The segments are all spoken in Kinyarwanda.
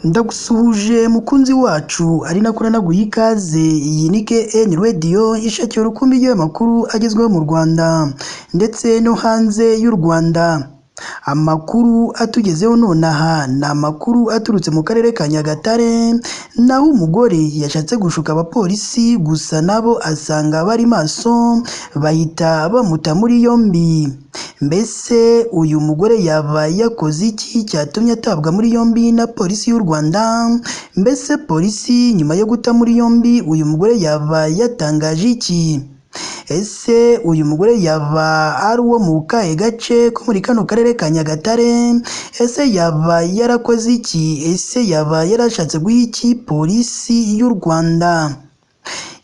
Ndagusuhuje mukunzi wacu ari nako nanaguha ikaze, iyi ni KN Radio ishakira urukumbi ry'amakuru agezweho mu Rwanda ndetse no hanze y'u Rwanda. Amakuru atugezeho nonaha ni amakuru aturutse mu karere ka Nyagatare, naho umugore yashatse gushuka abapolisi gusa nabo asanga bari maso bahita bamuta muri yombi. Mbese uyu mugore yaba yakoze iki cyatumye atabwa muri yombi na polisi y'u Rwanda? Mbese polisi nyuma yo guta muri yombi uyu mugore yaba yatangaje iki? Ese uyu mugore yaba ari uwo mu kahe gace ko muri kano karere ka Nyagatare? Ese yaba yarakoze iki? Ese yaba yarashatse guha iki polisi y'u Rwanda?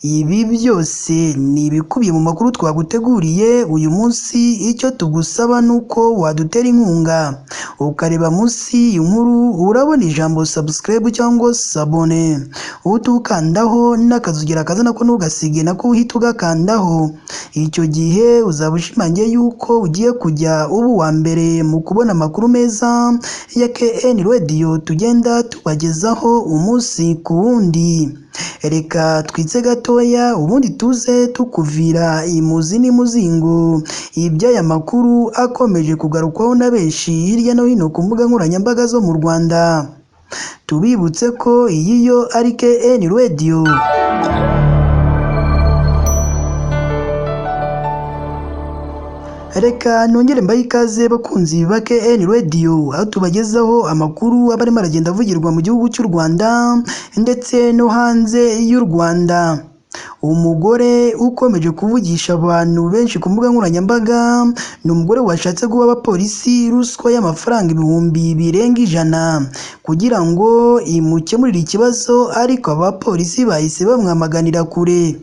Ibi byose ni ibikubiye mu makuru twaguteguriye uyu munsi, icyo tugusaba ni uko wadutera inkunga ukareba munsi inkuru urabona ijambo subscribe cyangwa sabone, utukandaho n'akazugera kaza nako ntugasige nako uhita ugakandaho. Icyo gihe uzaba ushimangiye yuko ugiye kujya uba uwa mbere mu kubona amakuru meza ya KN Radio tugenda tubagezaho umunsi ku wundi. Reka twitse gatoya ubundi tuze tukuvira imuzi n'imuzingo iby'aya makuru akomeje kugarukwaho na benshi hirya no hino ku mbuga nkoranyambaga zo mu Rwanda. Tubibutse ko iyi yo ari KN Radio. Reka nongere mbahe ikaze bakunzi ba KN Radio, aho tubagezaho amakuru aba arimo aragenda avugirwa mu gihugu cy'u Rwanda ndetse no hanze y'u Rwanda. Umugore ukomeje kuvugisha abantu benshi ku mbuga nkoranyambaga ni umugore washatse guha abapolisi ruswa y'amafaranga ibihumbi birenga 100 kugira ngo imukemurire ikibazo, ariko abapolisi bahise bamwamaganira kure.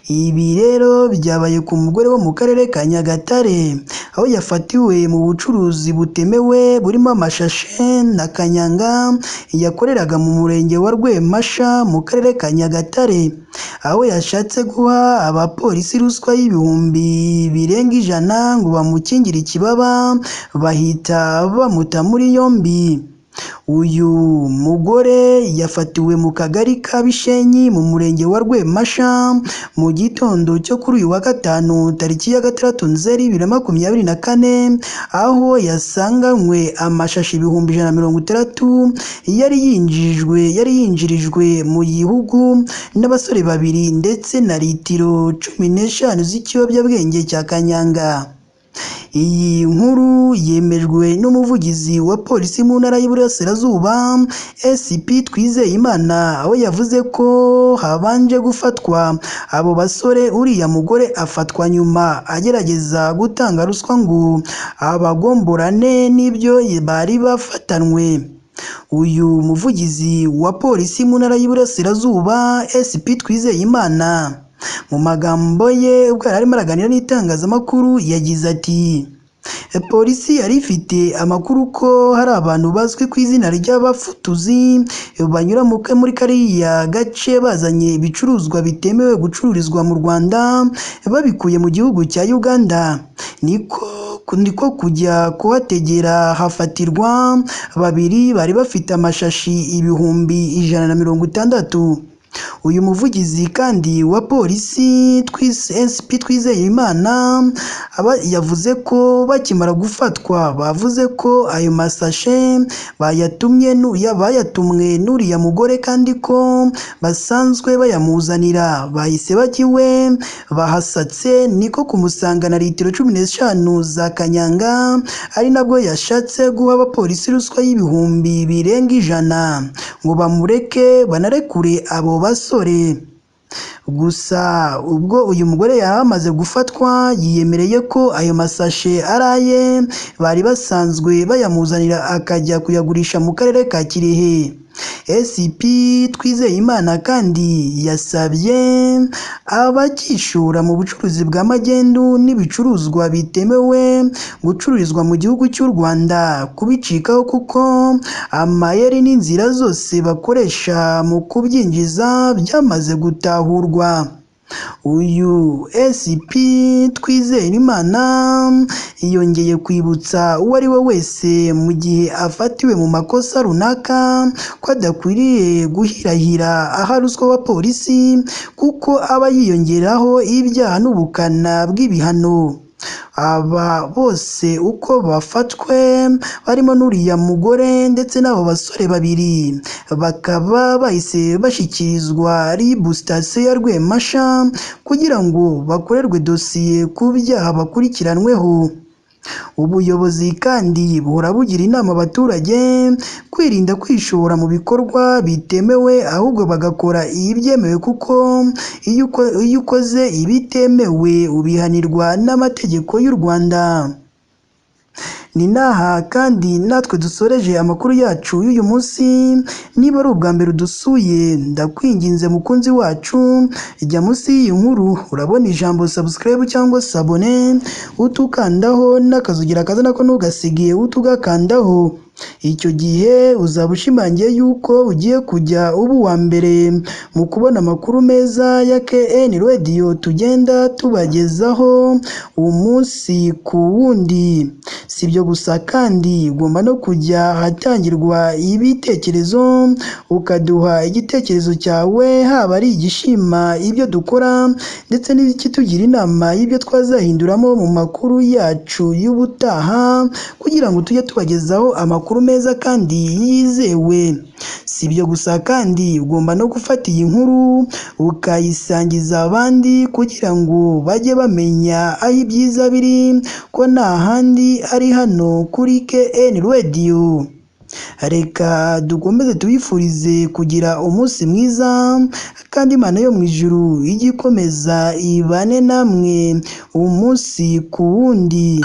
Ibi rero byabaye ku mugore wo mu karere ka Nyagatare, aho yafatiwe mu bucuruzi butemewe burimo amashashe na kanyanga yakoreraga mu murenge wa Rwempasha mu karere ka Nyagatare, aho yashatse guha abapolisi ruswa y'ibihumbi birenga 100 ngo bamukingire ikibaba, bahita bamuta muri yombi. Uyu mugore yafatiwe mu kagari ka Bishenyi mu murenge wa Rwempasha mu gitondo cyo kuri uyu wa gatanu tariki ya 6 Nzeri 2024, aho yasanganywe amashashi 160,000 yari yinjirijwe mu gihugu n'abasore babiri ndetse na litiro 15 z'ikiyobyabwenge cya kanyanga. Iyi nkuru yemejwe n'umuvugizi wa polisi mu ntara y'Iburasirazuba SP Twizeyimana, aho yavuze ko habanje gufatwa abo basore, uriya mugore afatwa nyuma agerageza gutanga ruswa ngo abagomborane n'ibyo bari bafatanwe. Uyu muvugizi wa polisi mu ntara y'Iburasirazuba SP Twizeyimana mu magambo ye ubwo yari arimo araganira n'itangazamakuru yagize ati: polisi yari ifite amakuru ko hari abantu bazwi ku izina ry'abafutuzi banyura muri kariya gace bazanye ibicuruzwa bitemewe gucururizwa mu Rwanda babikuye mu gihugu cya Uganda, niko kujya kuhategera hafatirwa babiri bari bafite amashashi 160,000. Uyu muvugizi kandi wa polisi SP Twizeyimana yavuze ko bakimara gufatwa bavuze ko ayo masashe bayatumwe n'uriya mugore kandi ko basanzwe bayamuzanira, bahise bajya iwe bahasatse niko kumusanga na litiro 15 za kanyanga, ari nabwo yashatse guha abapolisi ruswa y'ibihumbi birenga 100 ngo bamureke banarekure abo basore. Gusa ubwo uyu mugore yari amaze gufatwa yiyemereye ko ayo masashe ari aye bari basanzwe bayamuzanira akajya kuyagurisha mu karere ka Kirehe. SP Twizeyimana kandi yasabye abakishora mu bucuruzi bwa magendu n'ibicuruzwa bitemewe gucururizwa mu gihugu cy'u Rwanda kubicikaho, kuko amayeri n'inzira zose bakoresha mu kubyinjiza byamaze gutahurwa. Uyu SP Twizerimana yongeye kwibutsa uwo ari we wese mu gihe afatiwe mu makosa runaka ko adakwiriye guhirahira aha ruswa abapolisi kuko aba yiyongeraho ibyaha n'ubukana bw'ibihano. Aba bose uko bafatwe barimo n'uriya mugore ndetse n'abo basore babiri bakaba bahise bashyikirizwa RIB sitasiyo ya Rwempasha kugira ngo bakorerwe dosiye ku byaha bakurikiranweho. Ubuyobozi kandi buhora bugira inama abaturage kwirinda kwishora mu bikorwa bitemewe ahubwo bagakora ibyemewe kuko iyo ukoze ibitemewe ubihanirwa n'amategeko y'u Rwanda. Ni n'aha kandi natwe dusoreje amakuru yacu y'uyu munsi. Niba ari ubwa mbere udusuye, ndakwinginze mukunzi wacu, jya munsi y'iyi nkuru urabona ijambo subscribe cyangwa s'abonner, utukandaho n'akazugira kaza nako ntugasige utugakandaho. Icyo gihe uzaba ushimangiye yuko ugiye kujya uba uwa mbere mu kubona amakuru meza ya KN Radio tugenda tubagezaho umunsi ku wundi. Si ibyo gusa kandi ugomba no kujya ahatangirwa ibitekerezo ukaduha igitekerezo cyawe, haba ari igishima ibyo dukora ndetse n'ikitugira inama y'ibyo twazahinduramo mu makuru yacu y'ubutaha kugira ngo tujye tubagezaho amakuru meza kandi yizewe. Si ibyo gusa kandi ugomba no gufata iyi nkuru ukayisangiza abandi kugira ngo bajye bamenya aho ibyiza biri ko nta handi ari hano kuri KN Radio. Reka dukomeze tubifurize kugira umunsi mwiza kandi Imana yo mu ijuru ijye ikomeza ibane namwe umunsi ku wundi.